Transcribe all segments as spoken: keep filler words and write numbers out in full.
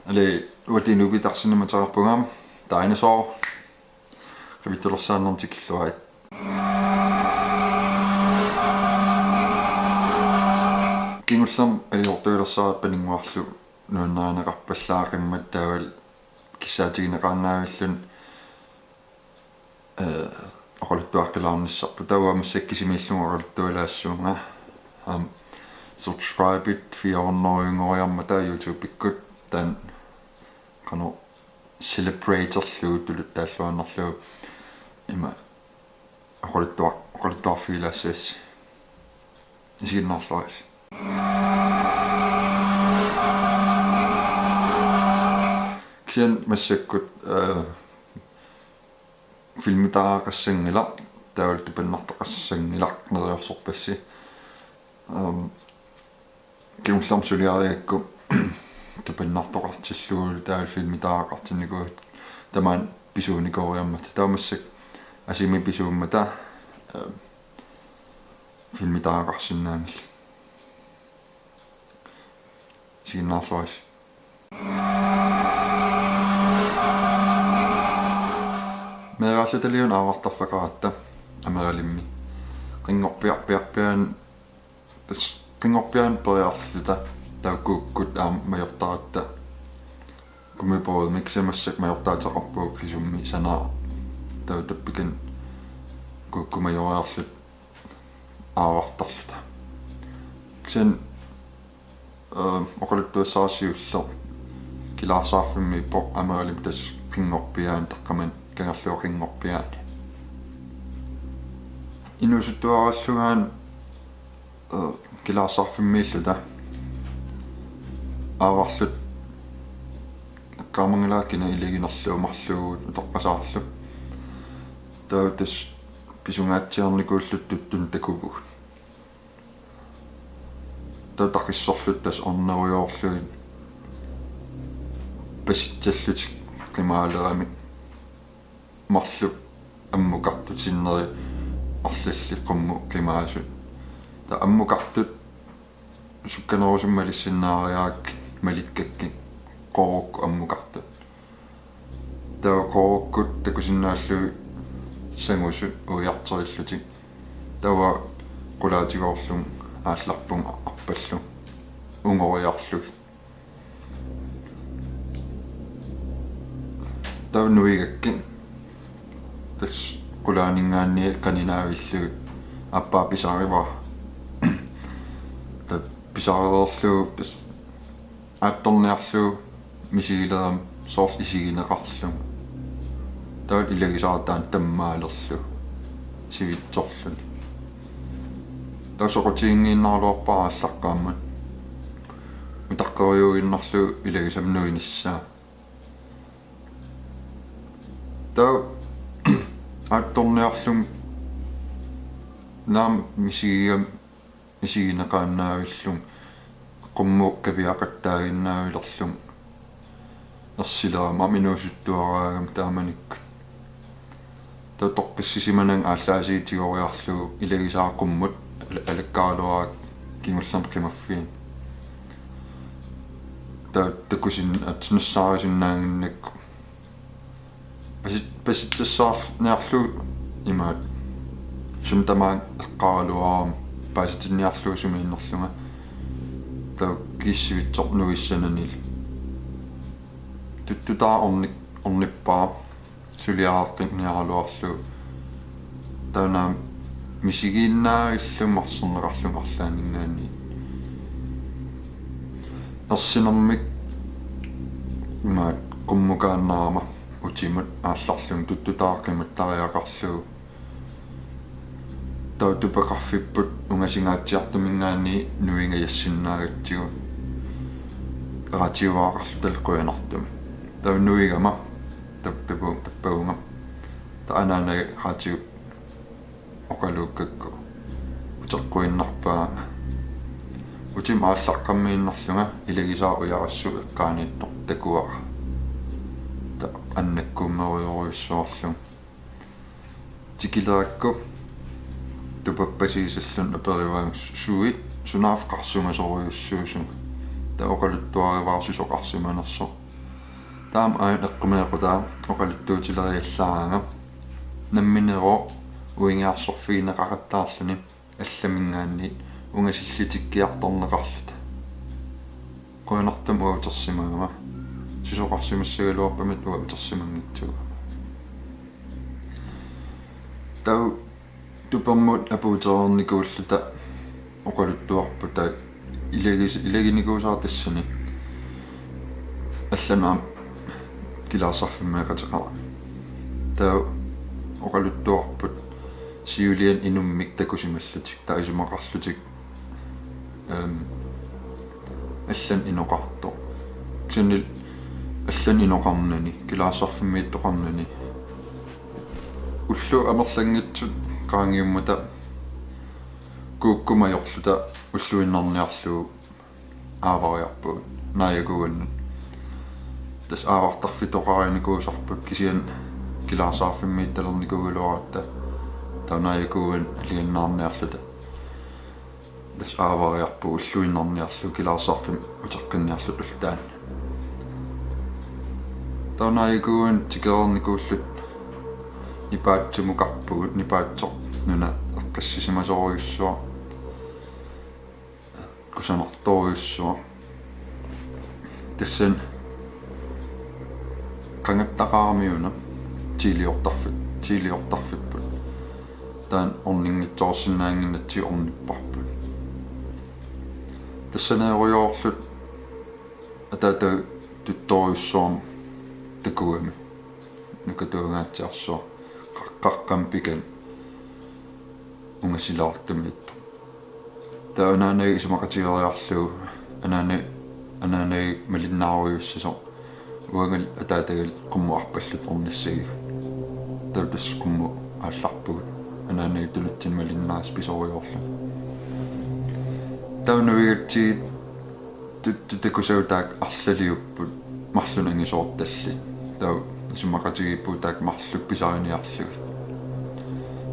Aluu, uagut inuupitarsinni matereerpunga, Dinosaur. Qivittulersaarnermik tikilluarit. Kingullermik aliortuilersaarpaninnguarlu nuannarineqarpallaaqimmat taavalu kissaatigineqaannavilluni, eh, oqaluttuaqqilaarnissarput. Taava massakkut kisimiillunga oqaluttualaassuunga. Aamma subscribit fire hundrede-ngoriarmata YouTube-ikkut taanna qanoq celebraterlugu tuluttaalluaannarlugu ima oqaluttuar-, oqaluttuarfigilaassuassi. Isiginnaarluarisi. Kisianni massakkut, eh, filmitaaqassanngilaq, taavalu tupannartoqassanngilaq neriorsorpassi. Aamma kingullermik suliarigakku tupannartoqartillugu taavalu filmitaaqartinnikuuvugut, tamaani pisuunikooriarmata. Taava massakkut asimi pisuummata, eh, filmitaaqarsinnaanngillat. Isiginnaarluarisi. Meeraalluta liun aavartarfeqaratta Ameralimmi. Qinngorpiarpiarpiaani, tassa qinngorpiaani periarluta taava kuukkut aamma majortaratta gummibådimik, kisianni massakkut majortaateqarpugut qisummi sanaaq. Taava tappikani kuukkut majoriarluta aavartarluta. Kisianni, eh, oqaluttuassaarsiulleq kilaarsaarfimmiippoq Ameralimmi, tassa qinngorpiaani, taqqamani kangerluup qinngorpiaani. Inuusuttuarallungaani, eh, kilaarsaarfimmiilluta aavarluta eqqaamanngilara kina ilaginerlugu marluuvugut utoqqasaarlu. Taava tassa pisungaatsiarnikuulluta tuttunik takuvugut. Taava taqissorluta tassa ornerujoorlugit pasitsallutik qimaaleramik marluk ammukartut sinneri arlallit qummut qimaasut. Taava ammukartut sukkanerusumik malissinnaariarakkit malikkakkit qoorukkut ammukartut. Taava qoorukkut takusinnaallugit sangusut uiarterillutik. Taava qulaatigoorlugit aallarpunga arpallu ungoriarlugit. Taava nuigakkit tassa qulaaninngaanniit qaninaavillugu aappaa pisarivara. Taava pisarereerlugu tassa aattorniarlugu misigilerami soorlu isigineqarluni. Taava ilagisara taanna tammaalerlugu sivitsorluni. Taava soqutiginngiinnaraluarpara aallaqqaammut. Utaqqeriuinnarlugu ilagisami nuinissaa. Taava aattorniarlunga naamik misigigami isigineqaannaavillugu qummut qiviaqattaaginnaavilerlugu ersilerama aamma inuusuttuaraagami taamanikkut. Taava toqqissisimananga aallaasiitigoriarlugu ilagisara qummut al-, alakkaraluarakkit kingullermik qimaffiani. Taava takusin-, at-, nassaarisinnaannginnakku. Pasit-, pasitsassaarniarlugu imaat. Suna tamaanga eqqaraluarama paasitinniarlugu sumiinnerlunga. Taava kiissivitsoq nuissananilu. Tuttutaaq ornik-, ornippara suliareqqinniaraluarlugu. Taava naamik misigiinnaavillugu marserneqarlunga arlaanninngaanniit. Ersinermik imaat qummukaannarama utimut aallarlunga tuttutaaq qimattariaqarlugu. Taava tupeqarfipput ungasingaatsiartuminngaanniit nuiga jassinnaagatsigu. Raatiuaaqarluta qujanartumik. Taava nuigama tap-, tapu-, tappavunga. Taava anaanaga raatiup oqaluukkakku uteqquinnarpaanga. Utima aallaqqammiinnarlunga ilagisara ujarassuup eqqaaniittoq takuara. Taava annakkuummerujorujussuarlunga. Tikilerakku tupappasiisallunga aperivaanga su-, suit sunaaffa qarsumasorujussuusunga. Taava oqaluttuarivara susoqarsimanersoq. Taama aana eqqumeequtaa oqaluttuutileriallaaraanga. Namminerooq uingaarsorfigineqaqattaarluni allaminngaanniit ungasillitikkiartorneqarluta. Qujanartumik uanga utersimagama. Susoqarsimassagaluarpamit uanga utersimanngitsuugama. Taava tupermut apuutereernikuulluta oqaluttuarput taava ilagis-, ilaginikuusara tassani allanut aamma Kilaasarfimmeeqateqarami. Taava oqaluttuarput siuliani inummik takusimallutik, taava isumaqarlutik, ehm, allanut inoqartoq. Kisianni allanut inoqarnani, Kilaasarfimmiittoqarnani, ullut amerlanngitsut qaangiummata kuukkuma ajorluta ulluinnarniarlugu aavariarpugut naajakuuannut. Tassa aavartarfitoqarinikuusarput, kisianni Kilaasarfimmiittalernikuugaluaratta taava naajakuuannut aliannaarniarluta tassa aavariarpugut ulluinnarniarlugu Kilaasarfimmi uteqqinniarluta ulloq taanna. Taava naajakuuannut tikereernikuulluta nipaatsumukarpugut, nipaatsoq nuna eqqissisimasorujussuaq, kusanartorujussuaq. Tassani qangattaqaramiuna tiiliortarfi-, tiiliortarfipput. Taanna orninngitsoorsinnaannginnatsigu ornipparput. Tassaneerujoorluta ataataga tuttorujussuarmik takugami. Nukatuangaatsiarsuaq qaqqaqqamik pikani ungasilaartumiippoq. Taava anaanaga isumaqatigeriarlugu anaana-, anaanaga malinnaarujussasoq uangali ataataga qummut arpalluta ornissagigut. Taava tassa qummut aallarpugut anaanaga tunutsinni malinnaasut pisorujoorlugit. Taava nuigatsigit tuttut takusavut taakku arlaliupput marlunnik angisoortallit. Taava isumaqatigiippugut taakku marluk pisariniarlugit.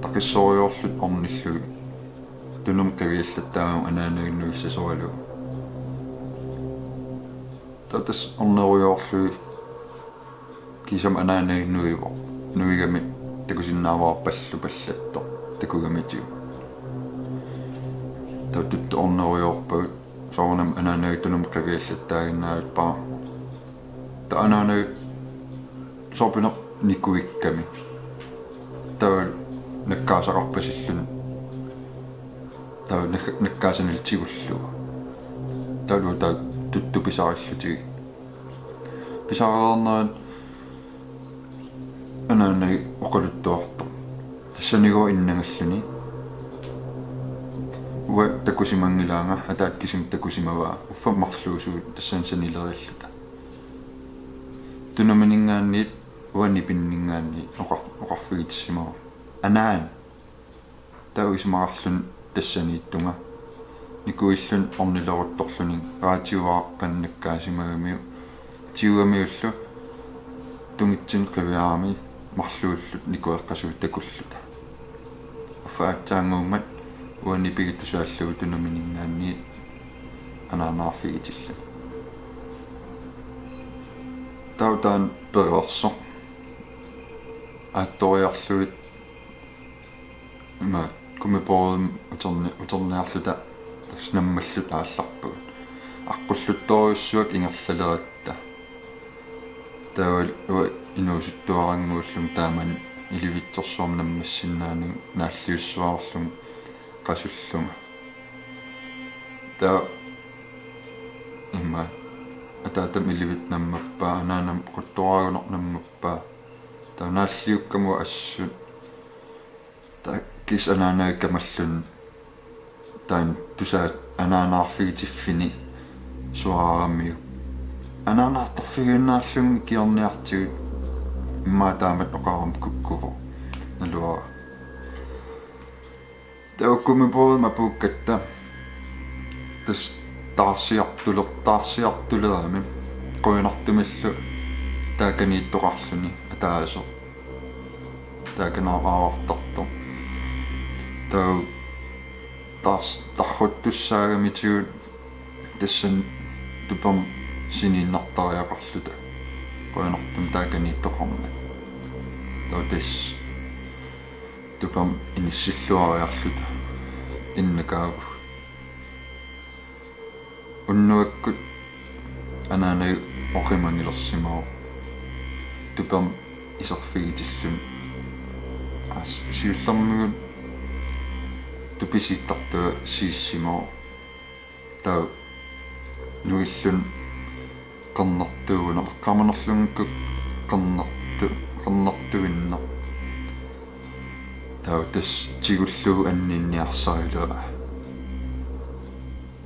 Taqissorujoorluta ornillugit. Tunumut qiviallattaagami anaanaga nuissasoralugu. Taava tassa ornerujoorlugit kiisami anaanaga nuivoq. Nuigami takusinnaavara pallu pallattoq takugamitigut. Taava tuttut ornerujoorpagut. Soorunami anaanaga tunumut qiviallattaaginnarpara. Taava anaanaga soorpinerput nikuikkami. Taava nakkaasaqarpasilluni. Taava nak-, nakkaasanilu tigullugu. Taava taava tuttut pisarillutigit. Pisareerneranni anaanaga oqaluttuartoq. Tassaniigooq innangalluni. Uanga takusimanngilaanga, ataata kisimi takusimavaa. Uffa marluusugut tassani sanilerialluta. Tunumininngaanniit uanga nipinninngaanniit oqar-, oqarfigitissimavoq: Anaana! Taava isumaqarluni tassaniittunga. Nikuilluni ornileruttorluni raatiuaqqan nakkaasimagamiuk. Tigugamiullu tungitsinni qiviarami marluulluta nikueqqasuut takulluta. Uffa aatsaannguummat uanga nipigit tusaallugu tunumininngaanniit anaanaarfigitilluni. Taava taanna pereersoq. Aattoriarlugit ima gummibådimut uterni-, uterniarluta tassa nammalluta aallarpagut. Aqqulluttorujussuaq ingerlaleratta. Taava uanga inuusuttuarannguullunga taamani ilivitsorsuarmik nammassinnaananga naalliussuarlunga qasullunga. Taava ima ataatama ilivitsoq nammappaa, anaanama quttoraagunarpoq nammappaa. Taava naalliukkama uanga assut. Taava kiisa anaanaga kamalluni taanna tusaat anaanaarfigitiffini suaaramiuk. Anaanaartarfigiinnarlunga ikiorniartigut, immaqa taamatut oqarama kukkuvoq. Naluara. Taava gummibådimut apuukkatta tassa taarsiartuler-, taarsiartulerami qujanartumillu taakaniittoqarluni ataaseq. Taakanaarpoq aavartartoq. Taava taars-, tarruttussaagamitigut tassani tupermi siniinnartariaqarluta. Qujanartumik taakaniittoqarmat. Taava tassa tupermi inissilluariarluta innakaavugut. Unnuakkut anaanaga oqimangilersimavoq. Tupermi iserfigitilluni. As-, siullermik tupi siittartua siissimavoq. Taava nuilluni qernertuugunarpoq, eqqaamanerlunngikkukkit qernertu-, qernertuinnaq. Taava tassa tigullugu anninniarsarileraa.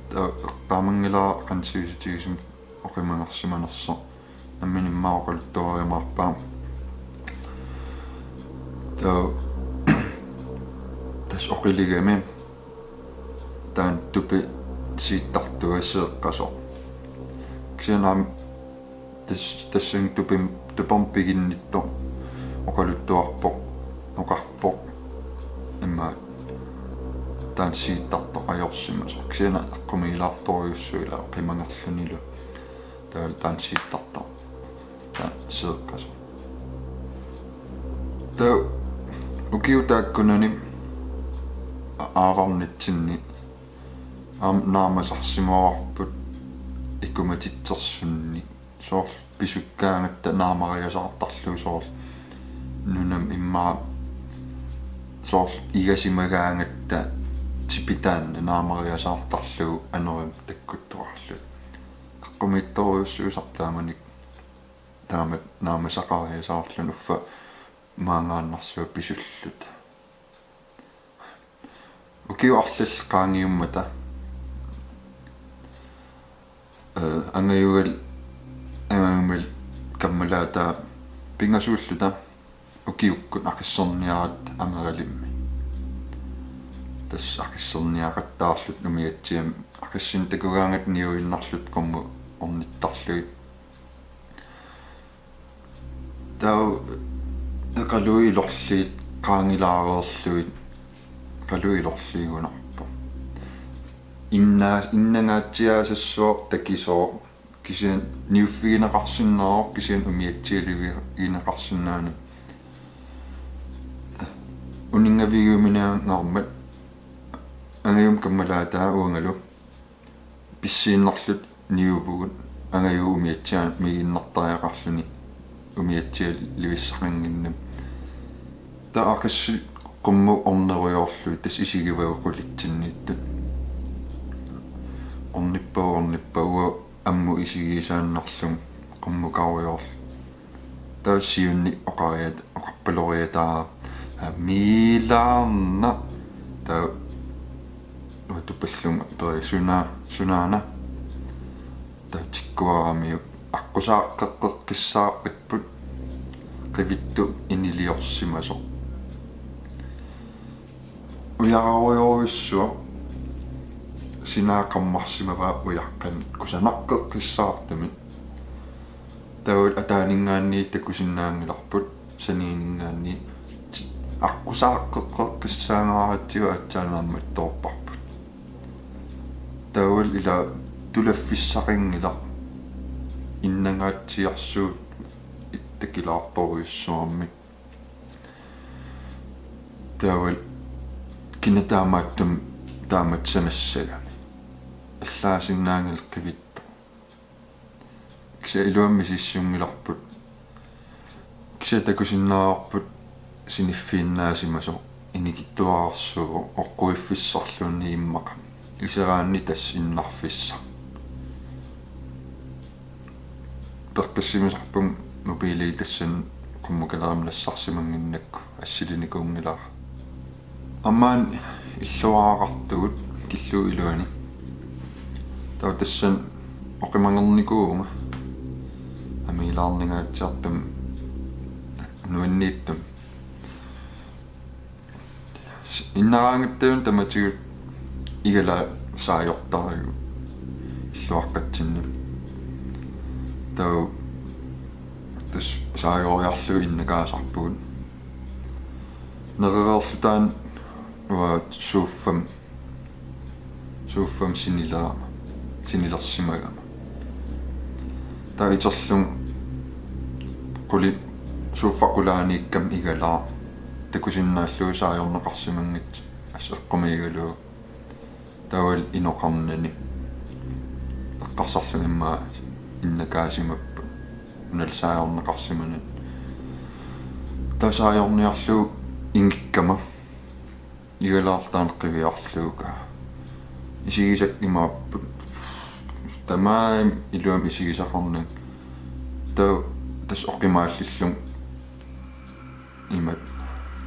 Taava eqqaamanngilara qanoq sivisutigisumik oqimangersimanersoq. Nammineq immaqa oqaluttuariumaarpara. Taava tassa oqiligami taanna tupi siittartua seeqqasoq. Kisianni aamma tas-, tassani tupim-, tupermi piginnittoq oqaluttuarpoq, oqarpoq. Immaqa taanna siittartoq ajorsimasoq. Kisianni eqqumiilaartorujussuuvoq ila oqimangerlunilu. Taava taanna siittartoq. Taanna seeqqasoq. Taava ukiut taakkunani a-, aavarnitsinni aamma naamasarsimavarput ikumatitsersunni. Soorlu pisukkaangatta naamariasaartarlugu, soorlu nunami immaqa soorlu igasimagaangatta tipitaanna naamariasaartarlugu anorermut takkuttoqarlugu. Eqqumiitsorujussuusarpoq taamanikkut taamatut naamasaqariasaarluni uffa maangaannarsuaq pisulluta. Ukiut arlallit qaangiummata, eh, angajugalu, angajumalu kammalaataat pingasuulluta ukiukkut aqisserniaratta Ameralimmi. Tassa aqisserniaqattaarluta umiatsiamik, aqissinik takugaangatta niuinnarluta qummut ornittarlugit. Taava eqaluit ilorliit qaangilaareerlugit, eqaluit ilorliigunarpoq. Innaa-, innangaatsiaasassuaq takisooq, kisianni niuffigineqarsinnaavoq, kisianni umiatsialivigineqarsinnaaneq. Uninngavigiuminaanngaarmat angajuma kammalaataa uangalu pissiinnarluta niuvugut, angajugut umiatsiaanut migiinnartariaqarluni umiatsialivissaqannginnami. Taava aqissit qummut ornerujoorlugit, tassa isigivagut qulitsinniittut. Ornippaa, ornippaa, uanga ammut isigiisaannarlunga qummukarujoorlunga. Taava siunni oqariat-, oqarpaloriataara: "Amiilaarnaq." Taava uanga tupallunga aperi: "Suna-, sunaana?" Taava tikkuaramiuk: "Aqqusaaqqeqqeqqissaaqqipput, qivittoq iniliorsimasoq." Ujararujorujussuaq, sinaa qammarsimavaa ujaqqanik kusanaqqeqqissaartumik. Taava ataaninngaanniit takusinnaanngilarput, sanianinngaanniit ti-, aqqusaaqqeqqeqqissaangaaratsigu aatsaat naammattoorparput. Taava ila tulaffissaqanngilaq, innangaatsiarsuut takilaartorujussuarmik. Taava kina taamaattumik taamatut sanassagami. Allaasinnaanngilaq qivittoq. Kisianni iluamik misissunngilarput. Kisianni takusinnaavarput siniffiinnaasimasoq, inikittuararsuuvoq, oqquiffissarluunniit immaqa. Iseraanni tassa innarfissaq. Peqqissimisarpunga mobiili tassani qummukalerama nassarsimannginnakku, assilinikuunngilara. Aamma illuaraqartugut killugu iluani. Taava tassani oqimangernikuuvunga amiilaarningaatsiartumik nuanniittumik. S-, innaraangattaaq tamatigut igalaat saajortaralugu illuaqqatsinni. Taava tassa saajoriarlugu innakaasarpugut. Nerereerluta taanna uanga soffami, soffami sinilerama, sinilersimagama. Taava iterlunga Quli suuffa qulaaniikkama igalaaq takusinnaallugu saajorneqarsimanngitsoq, assut eqqumiigalugu. Taavalu inoqarnani eqqarsarlunga immaqa innakaasimapput unalu saajorneqarsimanani. Taava saajorniarlugu ingikkama igalaartaani qiviarlugu isigisakka imaapput. Tamarmik iluamik isigisaqarnagu. Taava tassa oqimaallillunga imatut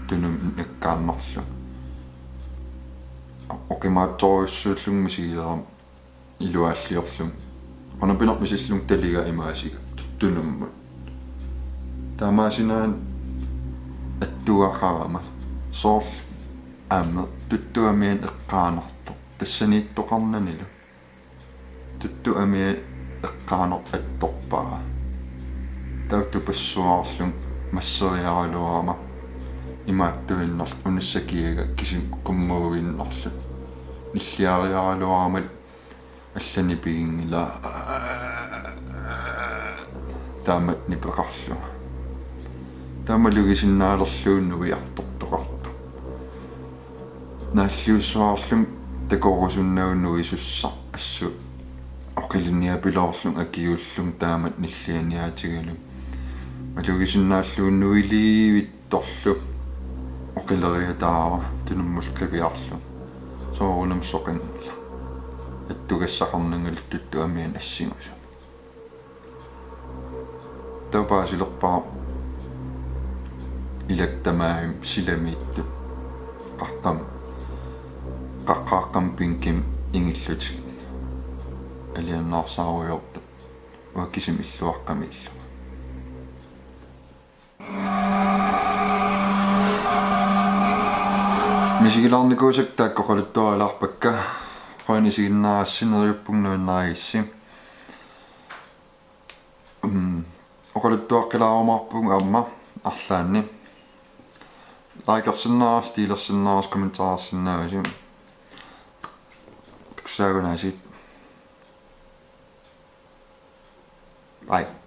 tunumut nakkaannarlunga. Oqimaatsorujussuullunga misigilerama iluaalliorlunga. Qanoq pinerpoq misillunga taliga imaasiga tunummut. Taamaasinaan attugaqarama soorlu aamma tuttut amiannik eqqaanartoq. Tassaniittoqarnanilu. Tuttut amiannik eqqaaneq attorpara. Taava tupassuarlunga masseriaraluarama imaattuinnarlugu unassakiaga kisimi qummuinnarlugu. Nilliariaraluarama allanik piginngilaa. Taamatut nipeqarlunga. Taava malugisinnaalerlugu nuiartortoqartoq. Naalliussuarlunga takorusunnagu nuisussaq assut oqilinniapiloorlunga akiuullunga taamatut nillianiaatigalunga. Malugisinnaallugu nuiliivittorlu oqileriataara tunummullu qiviarlunga. Soorunami soqanngilaq. Attugassaqarnangalu tuttut amiannik assingusunut. Taava paasilerpara ilakka tamarmik silamiittut qaqqami, qaqqaaqqami pinkimi ingillutik alianaarsaarujortut uanga kisimi illuaqqami illunga. Misigilaarnikuusakka taakku oqaluttuarilaarpakka. Qujanaq isiginnaarassi, neriuppunga nuannarigissi. Mm, oqaluttuaqqilaarumaarpugut aamma arlaanni. Likersinnaavarsi, delersinnaavarsi, kommentarersinnaavarsi. Takussaagut aasiit. Bye.